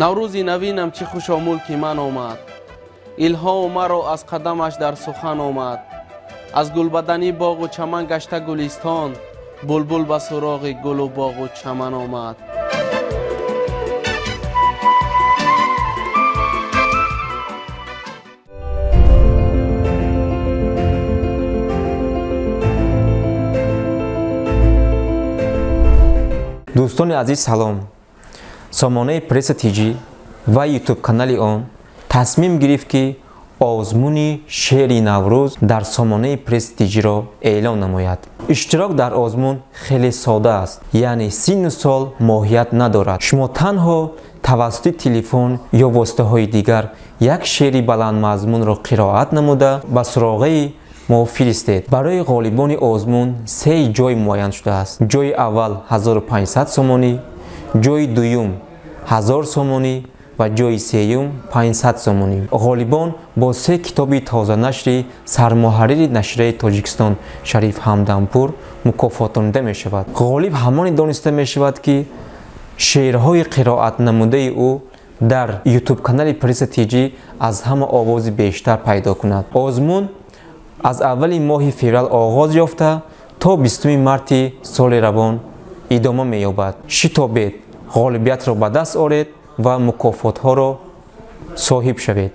Наврӯзи навинам чӣ хушо мулки ман омад, илҳом маро аз қадамаш дар сухан омад. Аз гулбаданӣ боғу чаман гашта гулистон, булбул ба суроғи гулу боғу чаман омад. Дӯстони азиз, салом. Сомонаи Пресса ТЖ ва ютуб канали он тасмим гирифт, ки озмуни шеъри Наврӯз дар сомонаи Пресса ТЖ-ро эълон намояд. Иштирок дар озмун хеле сода аст, яъне синну сол моҳият надорад. Шумо танҳо тавассути телефон ё воситаҳои дигар як шеъри баландмазмунро қироат намуда, ба суроғаи мо фиристед. Барои ғолибони озмун се ҷой муайян шудааст. Ҷои аввал 1500 сомонӣ, ҷои дуюм 1000 сомонӣ ва ҷои сеюм 500 сомонӣ. Ғолибон бо се китоби тозанашри сармуҳаррири нашрияи Тоҷикистон Шариф Ҳамдампур мукофотонида мешавад. Ғолиб ҳамоне дониста мешавад, ки шеърҳои қироатнамудаи ӯ дар ютуб-канали Пресса ТЖ аз ҳама овози бештар пайдо кунад. Озмун аз аввали моҳи феврал оғоз ёфта, то 20 марти соли равон идома меёбад. Шитобед, ғолибиятро ба даст оред ва мукофотҳоро соҳиб шавед.